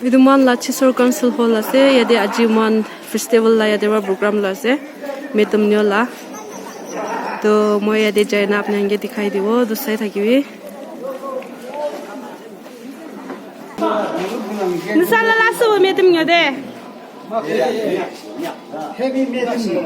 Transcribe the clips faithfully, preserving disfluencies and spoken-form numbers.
Etu moihan la Chesor Council Hall ase, yate aji moihan festival la yate pra program la ase, Metemnyo la. To moi yate jaina apni khan ke dikhai dibo, to sai thakibi. Nisa la la ase Metemnyo de. Happy Metemnyo.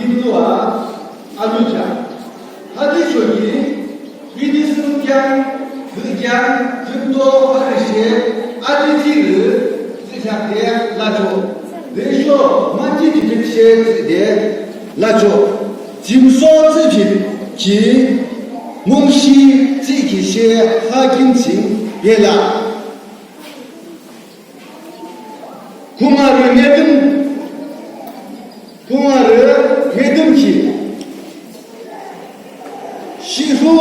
Yimnua, alucha. Hadi choki, bidi sungkyang, hükyang, jimdo, harishe, adi jiru, zishakde, lacho. Desho, mati jibitshe, zide, lacho. Jimso zibit, ki, mungshi, zikishe, hakim ching, yela. Khungarü Metem, khungarü Metemki. Shihu,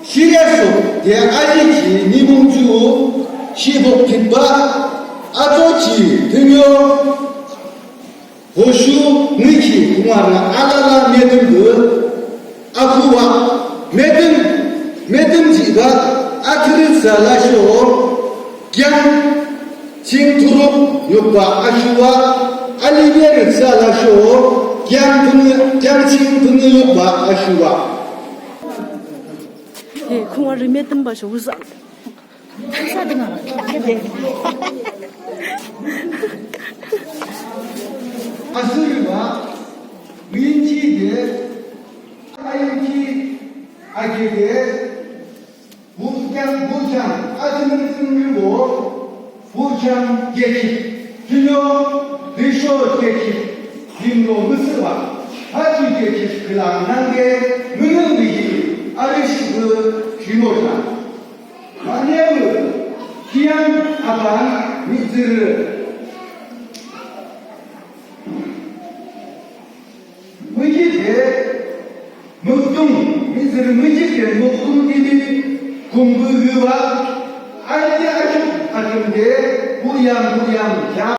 shirüs de ajikhi nimung ju shibok jihbah, ato ki tümü yo, hoshu nükhi kumarü alala Metümbe akhuwa, Metüm, Metüm jihbah, atürü tsü lasho, kheam ching thuruk yukbah ashuwa, aliberü tsü lasho, kheam pünü, kheam ching pünü yukbah ashuwa. He, kumarü Metümbe sho wuzan. Asürübah, winchide, ayuki, agede, bukheam, bukheam, atümü tümübo, bukheam keki, tünyo, risho keki, limro müsüba, haki keki, kila nangde, münü bihi, arishibü, shimota. Manewe, kheam aban mihtsürü. Mükide, mükdung, mihtsürü mükide, mükdung gibi, kumbü gıba, aide aşuk akümde, buyam, buyam, ya.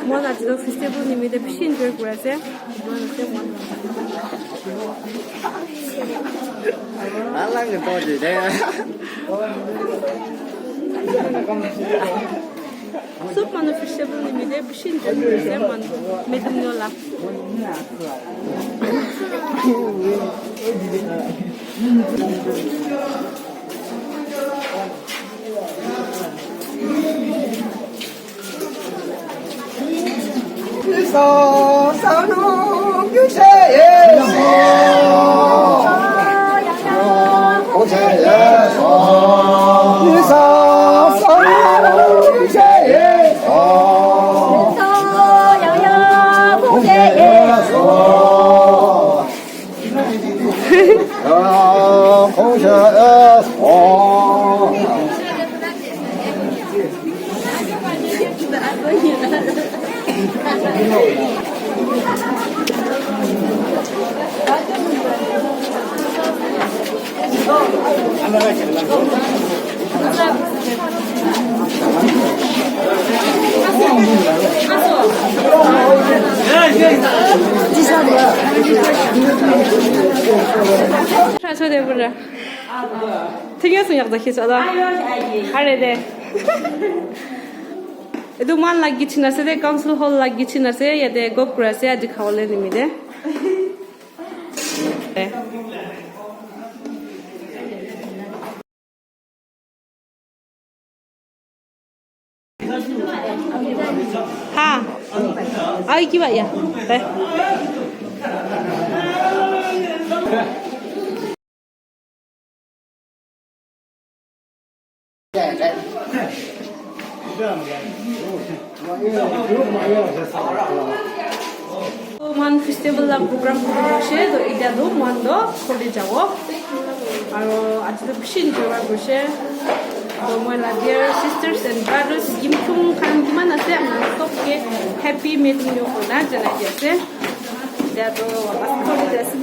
Moi la jido festival nimite bishi enjoy kuri ase. Alang to de. Sob manu festival nimite bishi enjoy kuri ase, manu Metümnyo la. Thra chode bura. Thengya sung yakda khi chada. Are de. Etu mohan laga kitchen ase de, council hall laga kitchen ase, yate cook kura ase, aji khabole nimite. Ha. Ai, kiba ya. Te. Mohan festival laga program kuri loise, to itya to mohan to ghor te jabo. Aro aji to bishi enjoy kura kurise. To moi laga dear sisters and brothers, Yimkhiung khan kiman ase, apuni khan sob ke happy mating day koi na janai di ase. Itya to wapas ghor te jai ase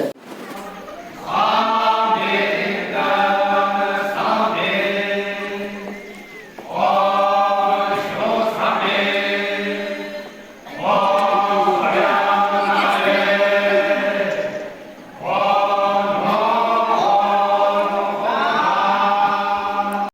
de.